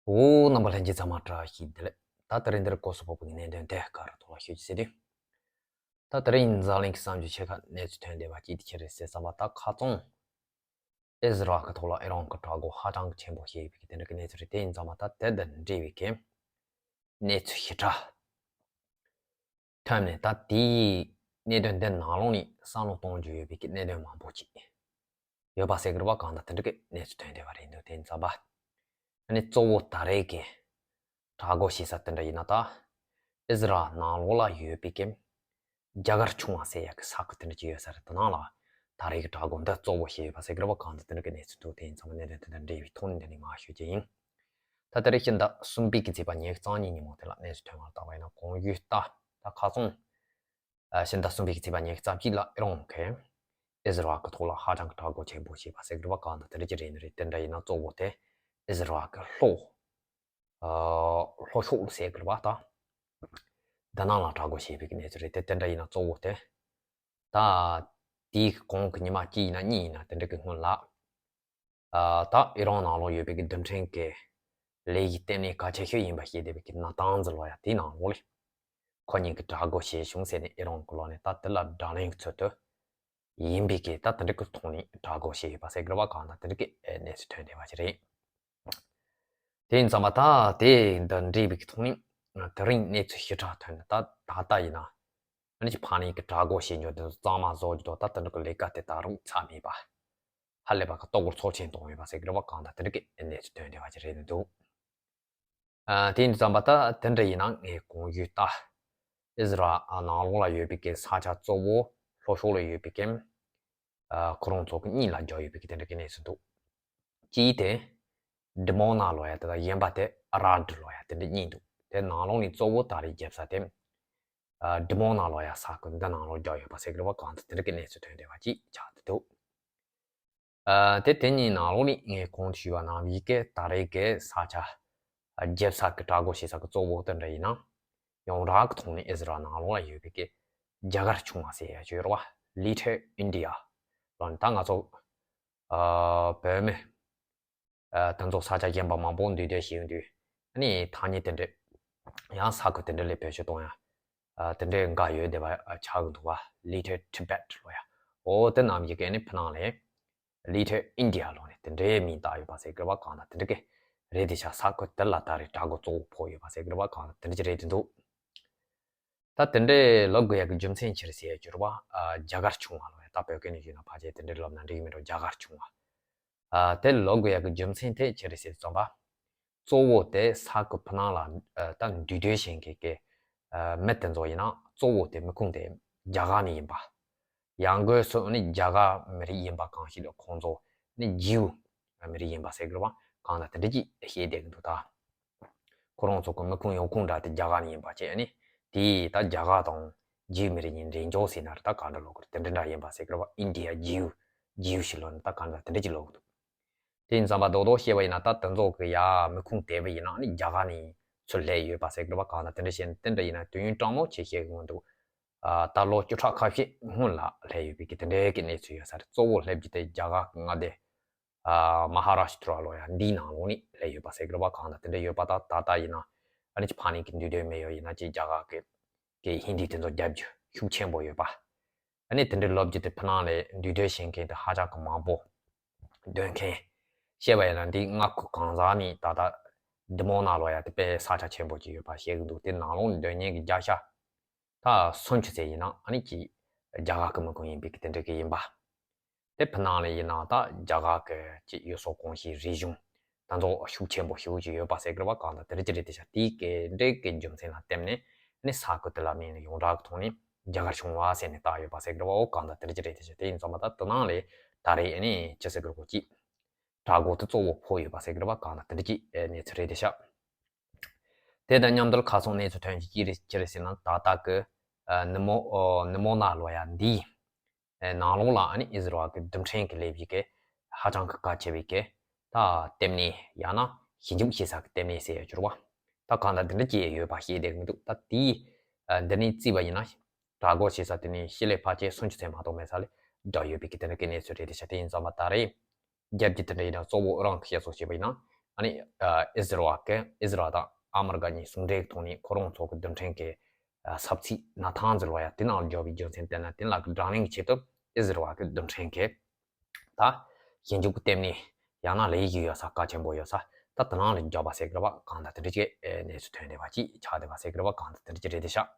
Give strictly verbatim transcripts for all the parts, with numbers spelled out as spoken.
འོ། རྣམ་པ་ལྷན་རྒྱས་ཚང་མ་བཀྲ་ཤིས་བདེ་ལེགས། ད་དེ་རིང་འདིར་སྐོར་སོགས་པོ་གི་གནད་དོན་དེ་ག་རེ་ཐོག་ལ་ཤོད་ཀྱི་ཟེར་དུས། ད་དེ་རིང་འཛམ་གླིང་གི་བསམ་རྒྱུ་ཆེ་ཁག་གནས་ཚུལ་ཐོན་བསྡད་པ་ཅིག་དེ་ཆི་རེད་ཟེར་བསམ་པ། ད་ཁ་སང་ཨི་ཟི་རལ་གི་ཐོག་ལ་ཨི་རན་གི་དྲག་རྒོལ་ཧ་ཅང་གི་ཆེན་པོ་བྱས་ཡོད་པའི་གི་དེ་འདྲ་གི་གནས་ཚུལ་རེད། དེ་ཡིན་ཙང་མ་ད་དེ་དང་འབྲེལ་བའི་གི་གནས་ཚུལ་ཞིབ་ཕྲ་ཐོན་ནས། ད་དེའི་གནད་དོན་དེ་ནང་ལོགས་ནས་བསམ་བློ་གཏོང་རྒྱུ་ཡོད་པའི་གི་གནད་དོན་མང་པོ་ཅིག་ཡོད་པ་ཟེར་གི་རེད་པ། གང་ལྟར་དེ་འདྲ་གི་གནས་ཚུལ་ཐོན་བསྡད་པ་རེད་འདུག་དེ་ཡིན་ཙང་པ། ཨ་ནི་གཙོ་བོ་ད་རེས་ཀྱི་དྲག་རྒོལ་བྱེད་ས་དེ་འདྲ་ཡིན་ན། ད་ཨི་ཟི་རལ་ནང་ལོགས་ལ་ཡོད་པའི་གི་རྒྱ་གར་ཆུང་བ་ཟེར་ཡག་གི་ས་ཁུལ་དེ་འདྲ་ཅིག་ཡོད་ས་རེད། དེ་ནང་ལ་ད་རེས་ཀྱི་དྲག་རྒོལ་འདི་གཙོ་བོ་བྱས་ཡོད་པ་ཟེར་གི་རེད་པ། གང་ལྟར་དེ་འདྲ་གི་གནས་ཚུལ་འདུག་དེ་ཡིན་ཙང་པ་གནད་དོན་དེ་དང་འབྲེལ་བའི་ཐོག་ནས་འདི་ནས་མར་ཞུ་རྒྱུ་ཡིན། ད་ད་རེས་ཕྱི་ཟླ་གསུམ་པའི་གི་ཚེས་པ་ཉེར་གཅིག་ཉིན་མོ་དེ་ལ་གནས་ཚུལ་ཐོན་པ་ལ་བལྟས་པ་ཡིན་ན། གོང་ཞུས་ལྟར་ད་ཁ་སང་ཕྱི་ཟླ་གསུམ་པའི་གི་ཚེས་པ་ཉེར་གཅིག་ལ་ཨི་རན་གྱིས་ཨི་ཟི་རལ་གྱི་ཐོག་ལ་ཧ་ཅང་གི་དྲག་རྒོལ་ཆེན་པོ་བྱས་པ་ཟེར་གི་རེད་པ། གང་ལྟར་དེ་འདྲ་ཅིག་རེད་ནི་རེད། དེ་འདྲ་ཡིན་ན་གཙོ་བོ་དེ་ཨི་ཟི་རལ་གྱི་ལྷོ་ལྷོ་ཕྱོགས་ལ་ཟེར་གི་རེད་པ། ད་འདི་ནང་ལ་དྲག་རྒོལ་བྱས་པའི་གི་གནས་ཚུལ་རེད། དེ་དེ་འདྲ་ཡིན་ན་གཙོ་བོ་དེ་ད་དེའི་གོང་གི་ཉི་མ་གཅིག་ཡིན་ན་གཉིས་ཡིན་ན་དེ་འདྲ་གི་སྔོན་ལ། ཨ། ད་ཨི་རན་ནང་ལོགས་ཡོད་པའི་གི་རྡུལ་ཕྲན་གྱི་ལས་ཀྱི་ལྟེ་གནས་གལ་ཆེ་ཤོས་ཡིན་པ་ཤེས་བསྡད་པའི་གི་ནཱ་ཏཱན་ཛི་ལབ་ཡ་དེའི་ནང་ལོགས་ལ་ཁོ་གཉིས་ཀྱི་དྲག་རྒོལ་བྱས་བྱུང་ཟེར་ནས་ཨི་རན་གྱི་ལོགས་ནས་ད་དེ་ལ་བགྲོ་གླེང་གི་ཚུལ་དུ་ཡིན་པའི་གི་ད་དེ་འདྲ་གི་ཐོག་ནས་དྲག་རྒོལ་བྱས་ཡོད་པ་ཟེར་གི་རེད་པ། གང་ལྟར་དེ་འདྲ་གི་གནས་ཚུལ་ཐོན་བསྡད་པ་ཞིག་རེད། དེ་ཡིན་ཙང་མ་ད་དེ་དང་འབྲེལ་བའི་གི་ཐོག་ནས་དེ་རིང་གནས་ཚུལ་ཞིབ་ཕྲ་ཐོན་ནས། ད་ད་ལྟ་ཡིན་ན་ཨ་ནི་ཕར་ནས་གི་དྲག་རྒོལ་བྱེད་རྒྱུ་དེ་ཚོ་གཙང་མ་བཟོ་རྒྱུ་དང་། ད་དེ་འདྲ་གི་ལས་ཀ་དེ་ད་རུང་ཚར་མེད་པ། ཧ་ལས་པ་གི་ལྟོ་གོས་ཚོགས་ཆེན་གཏོང་ཡོད་པ་ཟེར་གི་རེད་པ། གང་ལྟར་དེ་འདྲ་གི་གནས་ཚུལ་ཐོན་བསྡད་པ་ཞིག་རེད་འདུག་ཨ། དེ་ཡིན་ཙང་པ་ད་དེ་འདྲ་ཡིན་ན་ངས་གོང་ཞུས་ལྟར་ཨི་ཟི་རལ་ནང་ལོགས་ལ་ཡོད་པའི་གི་ས་ཆ་གཙོ་བོ་ལྷོ་ཕྱོགས་ལ་ཡོད་པའི་གི་ཨ། ཁོ་རང་ཚོ་གི་གཉིས་ལ་རྒྱག་ཡོད་པའི་གི་དེ་འདྲ་གི་གནས་ཚུལ་འདུག་གཅིག་དེ་ཌི་མོ་ན་ལབ་ཡ་དེ་དང་། གཞན་པ་དེ་ཨ་རཱད་ལབ་ཡ་དེ་འདྲ་གཉིས་འདུག་དེ་ནང་ལོགས་ནས་གཙོ་བོ་ད་རེས་རྒྱབ་ས་དེ་ཨ། ཌི་མོ་ན་ལབ་ཡ་ས་ཁུལ་འདི་ནང་ལོགས་རྒྱག་ཡོད་པ་ཟེར་གི་རེད་པ། གང་ལྟར་དེ་འདྲ་གི་གནས་ཚུལ་ཐོན་བསྡད་པ་ཅིག་ཆགས་བསྡད་འདུག་ཨ། དེ་དེ་གཉིས་ནང་ལོགས་ནས་ངས་གོང་དུ་ཞུས་པ་ནང་བཞིན་གི་ད་རེས་ཀྱི་ས་ཆ་རྒྱབ་ས་གི་དྲག་རྒོལ་བྱེད་ས་གི་གཙོ་བོ་དེ་འདྲ་ཡིན་ན། ཡོངས་གྲགས་ཀྱི་ཐོག་ནས་ཨི་ཟི་རལ་ནང་ལོགས་ལ་ཡོད་པའི་གི་རྒྱ་གར་ཆུང་བ་ཟེར་ཡ་ཅིག་ཡོད་རེད་པ། Little India ལབ་ནས། ད་ང་ཚོ་ཨ། བོད་མི་ཨ། དེ་ཚོ་ས་ཆ་གཞན་པ་མང་པོ་འདུས་སྡོད་བྱེད་ཡོང་དུས། ཨ་ནི་ཐ་སྙད་དེ་འདྲ་ཡང་ས་ཁུལ་དེ་འདྲ་ལ་བེད་སྤྱོད་གཏོང་ཡ་ཨ། དེ་འདྲའི་འགའ་ཡོད་བསྡད་པ་ཆགས་ཀྱི་འདུག་པ། Little Tibet ལབ་ཡ། འོ་དེ་ནང་བཞིན་གི་ཨ་ནི་ཕི་ནང་ལ་Little India ལབ་ནས་དེ་འདྲའི་མིང་བཏགས་ཡོད་པ་ཟེར་གི་རེད་པ། གང་ལྟར་དེ་འདྲ་གི་རེད་དེ་ཤག་ས་ཁུལ་དེ་ལ་ད་རེས་དྲག་རྒོལ་གཙོ་བོ་ཕོག་ཡོད་པ་ཟེར་གི་རེད་པ། གང་ལྟར་དེ་འདྲ་ཅིག་རེད་དེ་འདུག་ད་དེ་འདྲའི་ལབ་དགོས་ཡག་གི་རྒྱུ་མཚན་ཅི་རེད་ཟེར་ཡ་ཅིག་ཡོད་རེད་པ། ཨ། རྒྱ་གར་ཆུང་བ་ལབ་ཡ། ད་བོད་སྐད་ནས་ཞུས་ན་ཕལ་ཆེར་དེ་འདྲའི་ལབ་ན་འགྲིག་གི་མིན་འགྲོ། རྒྱ་གར་ཆུང་བ། ཨ། དེ་ལབ་དགོས་ཡག་གི་རྒྱུ་མཚན་དེ་ཅི་རེད་ཟེར་ཙམ་པ། གཙོ་བོ་དེ་ས་ཁུལ་ཕི་ནང་ལ་ཨ། ད་འདུས་སྡོད་བྱེད་མཁན་གྱི་ཨ། མི་དེ་ཚོ་ཡིན་ན་གཙོ་བོ་དེ་མི་ཁུངས་དེ་རྒྱ་གར་ནས་ཡིན་པ། ཡང་སྒོས་སུ་ནི་རྒྱ་གར་མི་རིགས་ཡིན་པ་གང་ཞིག་ལ་ཁོང་ཚོ་ནི་ཇིའུ་མི་རིགས་ཡིན་པ་ཟེར་གི་རེད་པ། གང་ལྟར་དེ་འདྲ་ཅིག་བཤད་བསྡད་ཀྱི་འདུག་ད་ཁོ་རང་ཚོ་གི་མི་ཁུངས་ཡོང་ཁུངས་འདྲ་དེ་རྒྱ་གར་ནས་ཡིན་པ་བྱས་ནི། དེ་ད་རྒྱ་གར་དང་ཇིའུ་མི་རིགས་གཉིས་འདྲེས་འཇོག་ཟེར་ན་རེད། ད་ག་འདྲ་ལབ་དགོས་རེད། དེ་འདྲ་འདྲ་ཡིན་པ་ཟེར་གི་རེད་པ། ཨིན་ཌི་ཡ་ཇིའུ། ཇིའུ་ཞིག་ལབ་ན་ད་ག་འདྲ་དེ་འདྲ་ཅིག་ལབ་དགོས་འདུག་དེ་ཡིན་ཙང་པ་རྡོག་རྡོག་བཤད་པ་ཡིན་ན། ད་དེ་ཚོ་གི་ཡ་མི་ཁུངས་དེ་བས་ཡིན་ན་ནི་རྒྱ་གར་ནས་ཚུར་སླེབས་ཡོད་པ་ཟེར་གི་རེད་པ། གང་ལྟར་དེ་འདྲ་བཤད་ན་དེ་འདྲ་ཡིན་ན་དུས་ཡུན་གྲང་མོ་ཅིག་བཤད་གི་མི་འདུག་ཨ། ད་ལོ་བཅུ་ཕྲག་ཁ་ཤས་སྔོན་ལ་སླེབས་ཡོད་པའི་གི་དེ་འདྲའི་གི་གནས་ཚུལ་ཡོད་ས་རེད། གཙོ་བོ་སླེབས་རྒྱུ་དེ་རྒྱ་གར་གི་མངའ་སྡེ་ཨ། མ་ཧ་ར་ཤི་ཏྲ་ལབ་ཡ་འདིའི་ནང་ལོགས་ནས་སླེབས་ཡོད་པ་ཟེར་གི་རེད་པ། གང་ལྟར་དེ་འདྲ་ཡོད་པ། ད་ད་ལྟ་ཡིན་ན་ཨ་ནི་ཅིག་ཕ་ནི་གི་འདུས་སྡོད་མི་ཡོད་ཡིན་ན་ཅིག་རྒྱ་གར་གི་གི་ཧིན་དི་དེ་ཚོ་རྒྱབ་རྒྱུ་ཤུགས་ཆེན་པོ་ཡོད་པ། ཨ་ནི་དེ་འདྲའི་ལབ་རྒྱུ་དེ་ཕི་ནང་ལ་འདུས་སྡོད་བྱེད་མཁན་དེ་ཧ་ཅང་གི་མང་པོ་སྡོད་མཁན། བཤད་པ་ཡིན་ན་འདི་མངའ་ཁུལ་གང་ཟག་ནས་ད་ལྟ་ཌི་མོ་ན་ལབ་ཡ་དེ་དཔེ་ས་ཆ་ཆེན་པོ་ཅིག་ཡོད་པ་བཤད་གི་འདུག་དེ་ནང་ལོགས་ནས་སྡོད་མཁན་གྱི་བརྒྱ་ཆ་ད་སུམ་ཅུ་ཙམ་ཡིན་ན་ཨ་ནི་ཅིག་རྒྱ་གར་གི་མི་ཁུངས་ཡིན་པའི་གི་དེ་འདྲ་གི་ཡིན་པ། དེ་ཕི་ནང་ལ་ཡིན་ན་ད་རྒྱ་གར་གི་ཅིག་ཡུལ་སྲོལ་གོམས་གཤིས་རིག་གཞུང་དེ་ཚོ་ཤུགས་ཆེན་པོ་ཞེ་པོ་ཅིག་ཡོད་པ་ཟེར་གི་རེད་པ། གང་ལྟར་དེ་འདྲ་ཅིག་རེད་དེ་ཤག་དེའི་གི་འདྲའི་གི་རྒྱུ་མཚན་ལ་བརྟེན་ནས་ནི་ས་ཁུལ་དེ་ལ་མིང་ནི་ཡོངས་གྲགས་ཀྱི་ཐོག་ནས་རྒྱ་གར་ཆུང་བ་ཟེར་ནས་བཏགས་ཡོད་པ་ཟེར་གི་རེད་པ། འོ་གང་ལྟར་དེ་འདྲ་ཅིག་རེད་དེ་ཤག་དེ་ཡིན་ཙང་མ་ད་དེ་ནང་ལ་ད་རེས་ཨ་ནི་ཅི་ཟེར་གི་རེད་གོ། ཅིག་དྲག་རྒོལ་དེ་གཙོ་བོ་ཕོག་ཡོད་པ་ཟེར་གི་རེད་པ། གང་ལྟར་དེ་འདྲ་ཅིག་གནས་ཚུལ་རེད་དེ་ཤག་དེ་དང་མཉམ་དུ་ཁ་སང་གནས་ཚུལ་ཐོན་གྱི་ཅི་རེད་ཅི་རེད་ཟེར་ན། ད་ལྟ་གི་ཨ། ནི་མོ་ཨོ། ནི་མོ་ན་ལབ་ཡ་འདིའི་ཨ། ནང་ལོགས་ལ་ཨ་ནི་ཨི་ཟི་རལ་གི་རྡུལ་ཕྲན་གྱི་ལས་བྱེད་ཀྱི་ཧ་ཅང་གི་གལ་ཆེ་བའི་གི་ད་ལྟེ་གནས་ཡང་ན་ཞིབ་འཇུག་བྱེད་ས་གི་ལྟེ་གནས་ཟེར་ཡ་གྱུར་པ། ད་གང་ལྟར་འདི་འདྲ་ཅིག་ཡོད་པ་ཤེས་བསྡད་ཀྱི་མི་འདུག་ད་དེའི་ཨ། འདི་ནས་བརྩིས་པ་ཡིན་ན་དྲག་རྒོལ་བྱེད་ས་དེ་ནས་ཞི་ལི་ཕལ་ཆེར་སུམ་ཅུ་ཙམ་མ་གཏོགས་མེད་ས་ལ་བསྡད་ཡོད་པའི་གི་དེ་འདྲ་གི་གནས་ཚུལ་རེད་དེ་ཤག་དེ་ཡིན་ཙང་མ་ད་རེས་རྒྱབ་ཀྱི་དེ་འདྲ་ཡིན་ན་གཙོ་བོ་ཨི་རན་གྱི་བཤད་སྲོལ་བྱས་པ་ཡིན་ན། ཨ་ནི་ཨི་ཟི་རལ་གི་ཨི་ཟི་རལ་དང་ཨ་མི་རི་ཀ་གཉིས་ཟུང་འབྲེལ་གྱི་ཐོག་ནས་ཁོ་རང་ཚོ་གི་རྡུལ་ཕྲན་གྱི་ས་ཚིགས་ན་ཐང་ཟེར་བ་ཡ་དེ་ནང་འབྱོར་བའི་རྒྱུ་མཚན་བལྟས་ན། དེ་ལ་གི་དྲག་གནོན་གྱི་ཆེད་དུ་ཨི་ཟི་རལ་གི་རྡུལ་ཕྲན་གྱི་ད་ཞིབ་འཇུག་གི་ལྟེ་གནས་ཡང་ན་ལས་ཀྱི་ཡོད་ས་གལ་ཆེན་པོ་ཡོད་ས་ད་དེ་ནང་ལ་འཇོག་པ་ཟེར་གི་རེད་བ། གང་ལྟར་དེ་འདྲ་ཅིག་གནས་ཚུལ་ཐོན་བསྡད་པ་ཅིག་ཆགས་བསྡད་པ་ཟེར་གི་རེད་བ། གང་ལྟར་དེ་འདྲ་ཅིག་རེད་དེ་ཤག་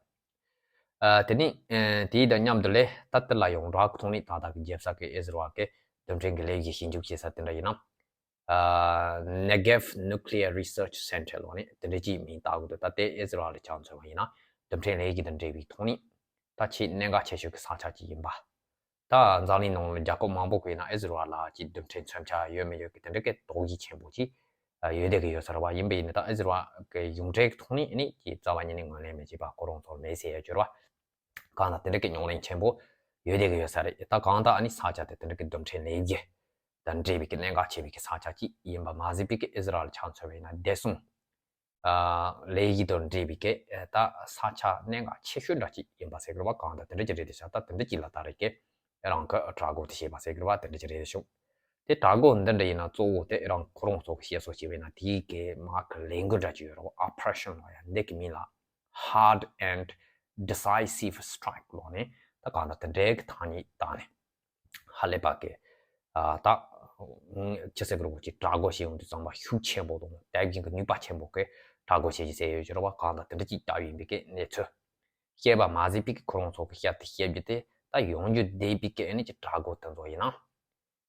ཨ་དེ་ནི་ཨ་དེའི་དང་མཉམ་དུ་ལས་ད་ལྟ་ལ་ཡོངས་གྲགས་ཀྱི་ཐོག་ནས་ད་ལྟ་གི་རྒྱལ་ས་གི་ཨི་ཟི་རལ་གི་རྡུལ་ཕྲན་གྱི་ལས་ཀྱི་ཞིབ་འཇུག་བྱེད་ས་དེ་འདྲ་ཡིན་ན། ཨ་Negev Nuclear Research Center ལོ་ནི་དེ་འདྲ་ཅིག་མིང་བཏགས་དགོས་འདུག་ད་ལྟའི་ཨི་ཟི་རལ་ལ་ཆ་མཚོན་པ་ཡིན་ན་རྡུལ་ཕྲན་ལས་ཀྱི་དང་འབྲེལ་བའི་ཐོག་ནས་ད་ཆེས་གནད་འགག་ཆེ་ཤོས་ཀྱི་ས་ཆ་ཅིག་ཡིན་པ། ད་འཛམ་གླིང་ནང་ལ་རྒྱལ་ཁབ་མང་པོ་གིས་ན་ཨི་ཟི་རལ་ལ་ཅིག་རྡུལ་ཕྲན་མཚོན་ཆ་ཡོད་མི་ཡོད་ཀྱི་དེ་འདྲ་གི་དོགས་གཞི་ཆེན་པོ་ཅིག་ཡོད་བསྡད་ཀྱི་ཡོད་ས་རེད་བ། ཡིན་པ་ཡིན་ན་ད་ཨི་ཟི་རལ་གི་གཞུང་འབྲེལ་གྱི་ཐོག་ནས་ནི་ཅིག་རྩ་བ་ཉིད་ནས་ངོས་ལེན་མི་བྱེད་པ་ཁོ་རང་ཚོར་མེད་ཟེར་ཡ་གྱུར་བ། གང་ལྟར་དེ་འདྲ་གི་རྙོག་གླེང་ཆེན་པོ་ཡོད་བསྡད་ཀྱི་ཡོད་ས་རེད། ད་གང་ལྟར་ཨ་ནི་ས་ཆ་དེ་དེ་འདྲ་གི་རྡུལ་ཕྲན་ལས་རྒྱུ་དང་འབྲེལ་བའི་གི་གནད་འགག་ཆེ་བའི་གི་ས་ཆ་ཅིག་ཡིན་པ་མ་ཟད་པའི་གི་ཨི་ཟི་རལ་ཆ་མཚོན་པ་ཡིན་ན་བདེ་སྲུང་ཨ་ལས་གཞི་དང་འབྲེལ་བའི་གི་ཨ་ད་ས་ཆ་གནད་འགག་ཆེ་ཤོས་འདྲ་ཅིག་ཡིན་པ་ཟེར་དགོས་རེད་བ། གང་ལྟར་དེ་འདྲ་ཅིག་རེད་དེ་ཤག་ད་དེ་འདྲ་ཅིག་ལ་ད་རེས་ཀྱི་རང་གི་གྲོས་འགོ་དེ་བྱས་པ་ཟེར་དགོས་རེད་བ། དེ་འདྲ་ཅིག་རེད་དེ་ཤག་དེ་གྲོས་འགོ་འདི་འདྲ་ཡིན་ན་གཙོ་བོ་དེ་རང་ཁོ་རང་ཚོ་གི་བཤད་སྲོལ་བྱས་པ་ཡིན་ན་དེའི་གི་མ་གི་ལས་འགུལ་འདྲ་ཅིག་ཡོད་རེད་བ། Operation ལ་ཡ་འདི་གི་མིང་ལ་Hard and Decisive Strike ལོ་ནི་ད་གང་ལྟར་དེ་འདྲའི་གི་ཐག་ཉེ་བཏང་ནས། ཧ་ལས་པ་གི་ཨ་ད་ཅི་ཟེར་གི་རེད་གོ་ཅིག་གྲོས་འགོ་བྱེད་ཡོང་དུས་ཙམ་པ་ཤུགས་ཆེན་པོ་དང་དེ་བཞིན་གི་ནུས་པ་ཆེན་པོ་གི་གྲོས་འགོ་བྱེད་ཀྱི་ཟེར་ཡོད་ཀྱི་རེད་བ། གང་ལྟར་དེ་འདྲ་ཅིག་བཏང་ཡིན་པའི་གི་གནས་ཚུལ་བཤད་པ་མ་ཟད་པའི་གི་ཁོ་རང་ཚོ་གི་བཤད་དེ་བཤད་རྒྱུ་དེ་ད་ཡོང་རྒྱུ་བསྡད་པའི་གི་ཨ་ནི་ཅིག་གྲོས་འགོ་དེ་ཚོ་ཡིན་ན་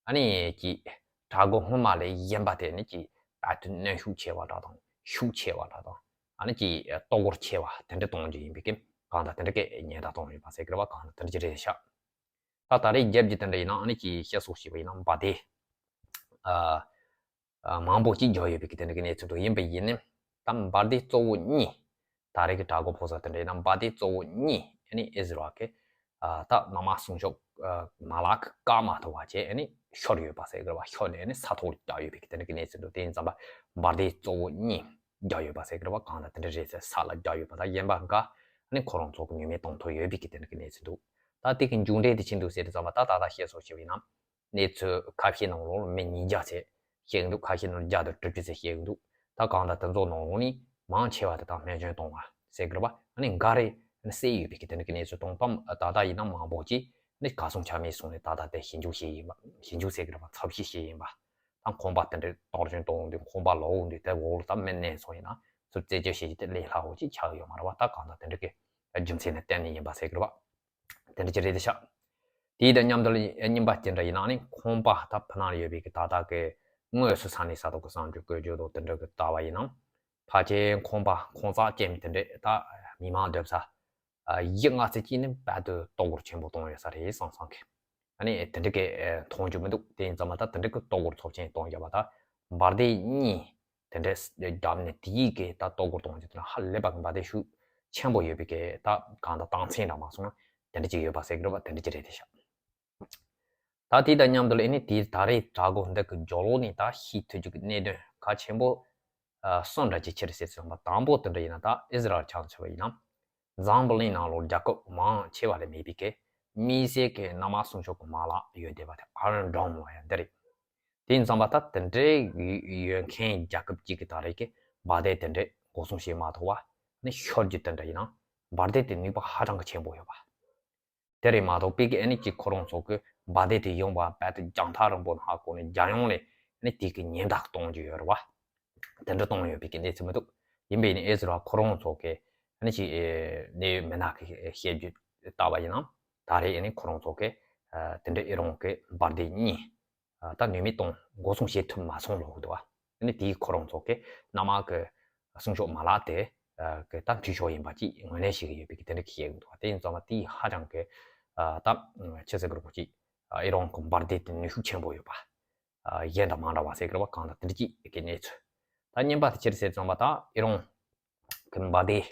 ཨ་ནི་ཅིག་གྲོས་འགོ་སྔོན་མ་ལས་གཞན་པ་དེ་ནི་ཅིག་ད་དུང་གནོན་ཤུགས་ཆེ་བ་འདྲ་དང་ཤུགས་ཆེ་བ་འདྲ་དང་ཨ་ནི་ཅིག་ལྟོ་གོས་ཆེ་བ་དེ་འདྲ་གཏོང་རྒྱུ་ཡིན་པའི་གི་གང་ལྟར་དེ་འདྲ་གི་ཉེན་བརྡ་གཏོང་ཡོད་པ་ཟེར་གི་རེད་བ། གང་ལྟར་དེ་འདྲ་ཅིག་རེད་ཤག་ད་ད་རེས་རྒྱབ་ཀྱི་དེ་འདྲ་ཡིན་ན་ཨ་ནི་ཅིག་བཤད་སྲོལ་བྱས་པ་ཡིན་ན་འབར་མདེལ་ཨ་ཨ་མང་པོ་ཅིག་བརྒྱབ་ཡོད་པའི་གི་དེ་འདྲ་གི་གནས་ཚུལ་འདུག་ཡིན་པ་ཡིན་ནའི་ད་འབར་མདེལ་གཙོ་བོ་གཉིས་ད་རེས་ཀྱི་གྲོས་འགོ་ཕོག་ས་དེ་འདྲ་ཡིན་ན་འབར་མདེལ་གཙོ་བོ་གཉིས་ཨ་ནི་ཨི་ཟི་རལ་གི་ཨ་ད་གནམ་དམག་སྲུང་སྐྱོབ་ཨ་མ་ལག་གི་བཀག་མ་ཐུབ་པ་བྱས་ཨ་ནི་ཤོར་ཡོད་པ་ཟེར་གི་རེད་བ། ཤོར་ནས་ཨ་ནི་ས་ཐོག་ལ་བརྒྱབ་ཡོད་པའི་གི་དེ་འདྲ་གི་གནས་ཚུལ་འདུག་དེ་ཡིན་ཙམ་པ་འབར་མདེལ་གཙོ་བོ་གཉིས་བརྒྱབ་ཡོད་པ་ཟེར་གི་རེད་བ། གང་ལ་དེ་འདྲ་རེད་ཟེར་ས་ལ་བརྒྱབ་ཡོད་པ་དང་གཞན་པ་འགའ་ཨ་ནི་ཁོ་རང་ཚོ་གི་ནུས་མེད་གཏོང་ཐུབ་ཡོད་པའི་གི་དེ་འདྲ་གི་གནས་ཚུལ་འདུག་ད་དེ་གི་མཇུག་འབྲས་དེ་ཅི་འདུག་ཟེར་དུས་ཙམ་པ་ད་ད་ལྟ་བཤད་སྲོལ་བྱས་པ་ཡིན་ན། གནས་ཚུལ་ཁ་ཤས་ནང་ལོགས་ལ་མི་ཉིས་བརྒྱ་ཙམ་བཤད་ཀྱི་འདུག་ཁ་ཤས་ནང་ལ་བརྒྱ་དང་དྲུག་ཅུ་ཙམ་བཤད་ཀྱི་འདུག་ད་གང་ལྟར་དེ་ཚོ་ནང་ལོགས་ནས་མང་ཆེ་བ་དེ་དག་སྨན་བཅོས་གཏོང་བ་ཟེར་གི་རེད་པ། ཨ་ནི་འགའ་རེ་ཨ་ནི་བསད་ཡོད་པའི་གི་དེ་འདྲ་གི་གནས་ཚུལ་དང་པ་ད་ལྟ་ཡིན་ན་མང་པོ་ཅིག་ཨ་ནི་གར་སོང་ཆ་མེད་སོང་ནས་ད་ལྟ་དེ་ཞིབ་འཇུག་བྱས་ཡིན་པ། ཞིབ་འཇུག་ཟེར་གི་རེད་པ། ཚབ་ཞིབ་བྱས་ཡིན་པ། ད་ཁང་པ་དེ་འདྲ་གཏོར་སྐྱོན་གཏོང་འོང་དུས་ཁང་པ་ལོག་འོང་དུས་དེ་འོག་ལ་ད་མི་མནན་སོང་ཡིན་ན་ཚུར་རྩད་གཅོད་བྱེད་རྒྱུ་དེ་ལས་སླ་བོ་ཅིག་ཆགས་ཡོད་མ་རེད་པ། ད་གང་ལྟར་དེ་འདྲ་གི་རྒྱུ་མཚན་ནི་གཏན་ནས་ཡིན་པ་ཟེར་གི་རེད་པ། དེ་འདྲ་ཅིག་རེད་དེ་ཤག་དེའི་དང་མཉམ་དུ་ལ་རྙིང་པ་དེ་འདྲ་ཡིན་ན་ནི་ཁང་པ་ད་ཕ་ནང་ལ་ཡོད་པའི་གི་ད་ལྟ་གི་དངོས་སུ་ས་གནས་ས་ཐོག་གི་གསར་འགྱུར་བཀོད་སྒྲིག་དང་དེ་འདྲ་གི་ལྟ་བ་ཡིན་ན། ཕལ་ཆེར་ཁང་པ་ཁང་བཟང་ཅན་དེ་འདྲ་ད་མི་མང་སྡོད་ས་ཨ་ཡི་ལྔ་ཙམ་གཅིག་ནི་རྦད་དེ་ལྟོ་གོས་ཆེན་པོ་གཏོང་ཡོད་ས་རེད་བསམ་བསམ་གི། ཨ་ནི་དེ་འདྲ་གི་མཐོང་རྒྱུ་མི་འདུག་དེ་ཡིན་ཙང་མ་ད་དེ་འདྲ་གི་ལྟོ་གོས་ཚབས་ཆེན་གཏོང་བརྒྱབ་པ་ད་འབར་མདེལ་གཉིས། དེ་འདྲས་བརྒྱབ་ནས་དེའི་གི་ད་ལྟོ་གོས་གཏོང་རྒྱུ་དེ་ལ་ཧ་ལས་པ་གི་འབར་མདེལ་ཤུགས་ཆེན་པོ་ཡོད་པའི་གི་ད་གང་ལྟར་སྟངས་འཛིན་འདྲ་མ་སོང་ན་དེ་འདྲ་ཅིག་ཡོད་པ་ཟེར་གི་རེད་པ། དེ་འདྲ་ཅིག་རེད་དེ་ཤག་ད་དེ་དང་མཉམ་དུ་ལ་ཨ་ནི་དེའི་ད་རེས་གྲོས་འགོ་འདི་གི་སྦྱོར་ལོག་ནས་ད་ཤེས་ཐུབ་རྒྱུ་གི་གནད་དོན་གལ་ཆེན་པོ་ཨ་གསུམ་འདྲ་ཅིག་ཕྱིར་གསལ་ཚུལ་ཡོང་པ། དང་པོ་དེ་འདྲ་ཡིན་ན་ད་ཨི་ཟི་རལ་ཆ་མཚོན་པ་ཡིན་ན་འཛམ་བུ་གླིང་ནང་ལོགས་རྒྱལ་ཁབ་མང་ཆེ་བ་ལས་མེད་པའི་གི་དམིགས་བསལ་གི་གནམ་དམག་སྲུང་སྐྱོབ་གི་མ་ལག་ཡོད་བསྡད་པ་དེ་Iron Dome ལ་ཡང་འདི་རེད། དེ་ཡིན་ཙང་མ་ད་དེ་འདྲའི་ཡོད་མཁན་རྒྱལ་ཁབ་ཅིག་གི་ད་རེས་ཀྱི་འབར་མདེལ་དེ་འདྲའི་འགོག་སྲུང་བྱེད་མ་ཐུབ་པ་ནི་ཤོར་རྒྱུ་དེ་འདྲ་ཡིན་ན་འབར་མདེལ་དེ་ནུས་པ་ཧ་ཅང་གི་ཆེན་པོ་ཡོད་པ། དེ་རེད་མ་གཏོགས་པའི་གི་ཨ་ནི་ཅིག་ཁོ་རང་ཚོ་གི་འབར་མདེལ་དེ་ཡོང་བ་རྦད་དེ་རྒྱང་ཐག་རིང་པོ་ནས་ཧ་གོ་ནས་རྒྱལ་ཡོངས་ལ་ཨ་ནི་དེ་གི་ཉེན་བརྡ་གཏོང་རྒྱུ་ཡོད་རེད་པ། དེ་འདྲ་གཏོང་ཡོད་པའི་གི་གནས་ཚུལ་མི་འདུག་ཡིན་པས་ནི་ཨི་ཟི་རལ་ཁོ་རང་ཚོ་གི་ཨ་ནི་ཅིག་ཨེ་གནད་ཡོད་མི་སྣ་གི་བཤད་རྒྱུ་ལྟ་བ་ཡིན་ན་ད་རེས་ཨ་ནི་ཁོ་རང་ཚོ་གི་ཨ་དེ་འདྲ་ཨི་རང་གི་འབར་མདེལ་གཉིས་ཨ་ད་ནུས་མེད་གཏོང་འགོག་སྲུང་བྱེད་ཐུབ་མ་སོང་ལབ་གི་འདུག་བ། ཨ་ནི་དེའི་ཁོ་རང་ཚོ་གི་གནམ་དམག་གི་སྲུང་སྐྱོབ་མ་ལག་དེ་ཨ་གི་ད་འཐུས་ཤོར་ཡིན་པ་ཅིག་ངོས་ལེན་བྱེད་ཀྱི་ཡོད་པའི་གི་དེ་འདྲ་གི་བཤད་གི་འདུག་བ། དེ་ཡིན་ཙང་མ་དེའི་ཧ་ཅང་གི་ཨ་ད་ཆི་ཟེར་གི་རེད་གོ་ཅིག་ཨ་ཨི་རང་གི་འབར་མདེལ་དེ་ནུས་ཤུགས་ཆེན་པོ་ཡོད་པ། ཨ་གཞན་དང་མ་འདྲ་བ་ཟེར་གི་རེད་བ། གང་ལྟར་དེ་འདྲ་ཅིག་གི་གནས་ཚུལ། ད་གཉིས་པ་དེ་ཅི་རེད་ཟེར་ཙམ་པ་ད་ཨི་རང་གི་འབར་མདེལ་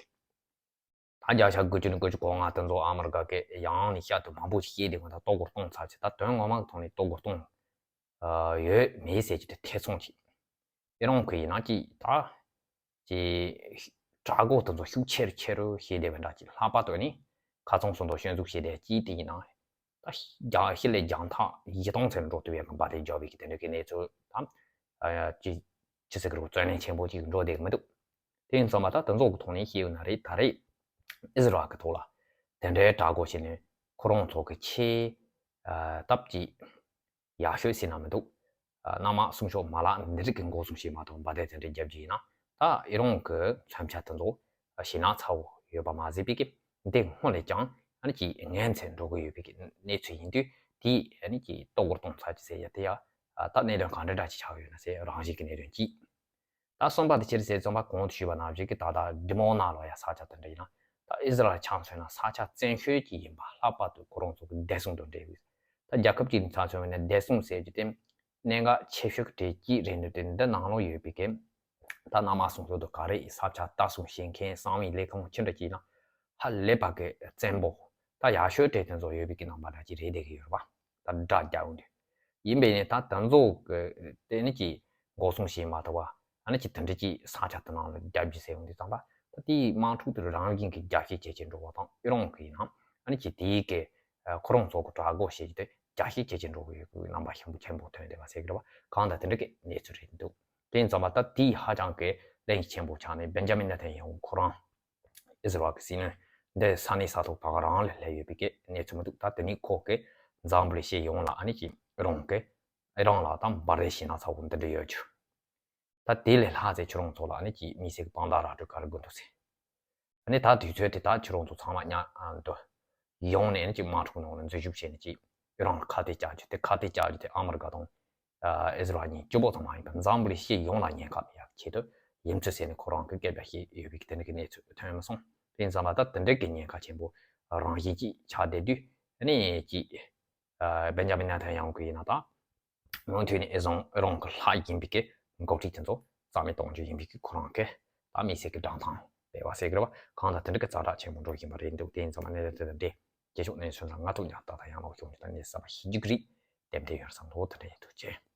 ད་བརྒྱ་ཆ་དགུ་བཅུ་ནས་དགུ་བཅུ་གོ་ལྔ་དེ་ཚོ་ཨ་མི་རི་ཀ་གི་ཡང་ནས་བསྐྱར་དུ་མང་པོ་ཞིག་བཤད་དེ་གང་ལྟར་ལྟོ་གོས་གཏོང་ཚར་ཆེ་ད་དོན་ངོ་མ་གི་ཐོག་ནས་ལྟོ་གོས་གཏོང་ཨ་ཡོད་མེད་ཟེར་གྱི་དེ་ཐེ་ཚོམ་ཅིག་ཨི་རང་གི་ཡིན་ན་ཅིག་ད་ཅིག་གྲོས་འགོ་དེ་ཚོ་ཤུགས་ཆེ་རུ་ཆེ་རུ་བྱས་བསྡད་པ་འདྲ་ཅིག་ལྷག་པར་དུ་ནི་ཁ་ཚང་སོ་འདུ་ཤོད་འཛུགས་བྱས་བསྡད་ཅིག་དེ་ཡིན་ན་ད་རྒྱང་ཤི་ལས་རྒྱང་ཐག་བཞི་སྟོང་ཚན་འགྲོ་ཐུབ་ཡག་གི་འབར་མདེལ་འཇོག་པའི་གི་དེ་འདྲ་གི་གནས་ཚུལ་དང་ཨ་ཅིག་ཅི་ཟེར་གི་རེད། བརྩོན་ལེན་ཆེན་པོ་ཅིག་འགྲོ་བསྡད་ཀྱི་མི་འདུག་དེ་ཡིན་ཙང་མ་ད་དེ་ཚོ་གི་ཐོག་ནས་བཤད་ཡོད་ན་རེད། ད་རེས་ཨི་ཟི་རལ་གི་ཐོག་ལ་དེ་འདྲའི་དྲག་རྒོལ་བྱས་ནས་ཁོ་རང་ཚོ་གི་ཆེས་སྟབས་ཀྱིས་ཡག་ཤོས་ཟེར་ན་མི་འདུག་གནམ་དམག་སྲུང་སྐྱོབ་མ་ལག་འདི་རིགས་ཀྱི་འགོག་སྲུང་བྱེད་མ་ཐུབ་པ་དེ་དེ་འདྲའི་རྒྱབ་ཀྱི་ཡིན་ན། ད་ཨི་རན་གྱི་མཚོན་ཆ་དེ་ཚོ་ཞེད་སྣང་ཚ་བོ་ཡོད་པ་མ་ཟད་པའི་གི་འདི་སྔོན་ལས་ཀྱང་ཨ་ནི་ཀྱི་ངན་ཚད་འགྲོ་གི་ཡོད་པའི་གི་གནས་ཚུལ་ཡིན་དུས། དེ་ཨ་ནི་ཀྱི་ལྟོ་གོར་གཏོང་ཚར་གྱི་ཟེར་ཡ་དེ་ཡ། ད་གནད་དོན་གང་འདྲ་འདྲ་ཅིག་ཆགས་ཡོད་ན་ཟེར། རང་བཞིན་གྱི་གནད་དོན་གཅིག་ད་གསུམ་པ་དེ་ཅི་རེད་ཟེར་ཙམ་པ། གོང་དུ་ཞུས་པ་ནང་བཞིན་གྱི་ད་ལྟ་འདི་མོ་ནང་ལོགས་ཡ་ས་ཆ་དེ་འདྲ་ཡིན་ན། ད་ཨི་ཟི་རལ་ཆ་མཚོན་ན་ས་ཆ་བཙན་ཤོས་ཅིག་ཡིན་པ་ལྷག་པར་དུ་ཁོ་རང་ཚོ་གི་བདེ་སྲུང་དང་འབྲེལ་བའི། ད་རྒྱལ་ཁབ་ཅིག་ནས་ཆ་མཚོན་པ་ན་བདེ་སྲུང་ཟེར་རྒྱུ་དེ་གནད་འགག་ཆེ་ཤོས་ཀྱི་གྲས་གཅིག་རེད་འདུག་དེ་འདི་ནང་ལོགས་ཡོད་པའི་གི་ད་གནམ་དམག་སྲུང་སྐྱོབ་དང་ག་རེ་ས་ཆ་ལྟ་སྲུང་བྱེད་མཁན་གསང་བའི་ལས་ཁུངས་ཅི་འདྲ་ཅིག་ཡིན་ན་ཧ་ལས་པ་གི་བཙན་པོ། ད་ཡག་ཤོས་གྲས་དེ་ཚོ་ཡོད་པའི་གི་རྣམ་པ་འདྲ་ཅིག་རེད་བསྡད་ཀྱི་ཡོད་རེད་པ། ད་དགྲ་རྒྱག་འོང་དུས། ཡིན་པས་ནས་ད་དེ་ཚོ་གི་དེ་ནི་ཀྱི་འགོག་སྲུང་བྱེད་མ་ཐུབ་པ། ཨ་ནི་ཀྱི་དེ་འདྲ་ཀྱི་ས་ཆ་དེ་ནང་ལ་རྒྱབ་ཀྱི་ཟེར་ཡོང་དུས་ཙམ་པ། ད་དེའི་དམག་འཁྲུག་དེ་རང་བཞིན་གྱི་རྒྱ་སྐྱེད་བྱེད་ཀྱི་འགྲོ་བ་དང་། ཨི་རན་གྱི་ཡིན་ནའང་ཨ་ནི་ཀྱི་དེའི་གི་ཁོ་རང་ཚོ་གི་དྲག་རྒོལ་བྱེད་ཀྱི་དེ་རྒྱ་སྐྱེད་བྱེད་ཀྱི་འགྲོ་གི་ཡོད་པའི་རྣམ་པ་ཤིན་ཏུ་ཆེན་པོ་ཐོན་བསྡད་པ་ཟེར་གྱི་རེད་པ། གང་ལྟར་དེ་འདྲ་གི་གནས་ཚུལ་རེད་འདུག་དེ་ཡིན་ཙམ་པ་ད་དེའི་ཧ་ཅང་གི་གླེང་གཞི་ཆེན་པོ་ཆགས་ནས་བེན་ཇ་མིན་ནེ་ཐན་ཡ་ཧུ་ཁོ་རང་ཨི་ཟི་རལ་གྱི་སྲིད་བློན་འདི་ས་གནས་ས་ཐོག་ད་ག་རང་ལ་སླེབས་ཡོད་པའི་གི་གནས་ཚུལ་མི་འདུག་ད་དེ་ནི་ཁོ་གི་འཛམ་བུ་གླིང་སྤྱི་ཡོངས་ལ་ཨ་ནི་ཀྱི་ཨི་རན་གྱི་ཨི་རན་ལ་ད་འབར་རེ་ཞེད་སྣང་ཚ་བོ་འདི་འདྲ་ཡོད་རྒྱུ། ད་དེ་ལས་ལྷག་ཚེ་ཁྱོད་རང་ཚོ་ལ་ཨ་ནི་ཀྱི་མི་སེར་གྱི་དཔང་རྟགས་ར་སྤྲོད་ག་རེ་དགོས་འདུག་ཟེར། ཨ་ནི་ད་དུས་ཚོད་དེ་ད་ཁྱོད་རང་ཚོ་ཚང་མ་མཉམ་དུ་ཡོང་ནས་ཨ་ནི་ཀྱི་དམག་འཁྲུག་ནང་ལ་འཛུལ་ཞུགས་བྱས་ནས་ཀྱི་ཨི་རན་ལ་ཁ་གཏད་བཅག་རྒྱུ་དེ། ཁ་གཏད་བཅག་རྒྱུ་དེ་ཨ་མི་རི་ཀ་དང་ཨ་ཨི་ཟི་རལ་གཉིས་གཅིག་པོ་ཙམ་མ་ཡིན་པར་འཛམ་བུ་གླིང་སྤྱི་ཡོངས་ལ་ཉེན་ཁ་མེད་ཡག་ཆེད་དུ་ཡིན་ཚུལ་ཟེར་ནས་ཁོ་རང་གིས་སྐད་ཆ་བཤད་ཡོད་པའི་གི་དེ་འདྲ་གི་གནས་ཚུལ་ཐོན་མི་སོང་། དེ་ཡིན་ཙང་མ་ད་དེ་འདྲ་གི་ཉེན་ཁ་ཆེན་པོ་རང་བཞིན་གྱིས་ཆགས་བསྡད་དུས། ཨ་ནི་ཀྱི་ཨ་བེན་ཇ་མིན་ནེ་ཐན་ཡ་ཧུ་གི་ཡིན་ན་ད་མུ་མཐུད་ནས་ཨི་ཟི་རལ་ཨི་རན་གྱི་ལྷག་ཡིན་པའི་གི་འགོ་ཁྲིད་དེ་ཚོ་རྩ་མེད་གཏོང་རྒྱུ་ཡིན་པའི་གི་ཁོ་རང་གི་ད་མི་སེར་གྱི་བསྒྲགས་གཏམ་སྤེལ་བ་ཟེར་གི་རེད་པ། གང་ལྟར་དེ་འདྲ་གི་ཛ་དྲག་ཆེན་པོ་འགྲོ་བཞིན་པ་རེད་འདུག་དེ་ཡིན་ཙང་མ་གནད་དོན་དེ་དང་འབྲེལ་རྗེས་ཕྱོགས་གནས་ཚུལ་ལ་ང་ཐུག་ཉག་ཏག་ཏག་ཡང་ལོག་བྱུང་ད་ནས་གསར་པ་ཞིག་རྒྱུག་གི་རེད། ཏན་ཏན་ཡོད་བསམ་འདུག་དེ་འདྲ་ཡིན་འདུག་ཅེས།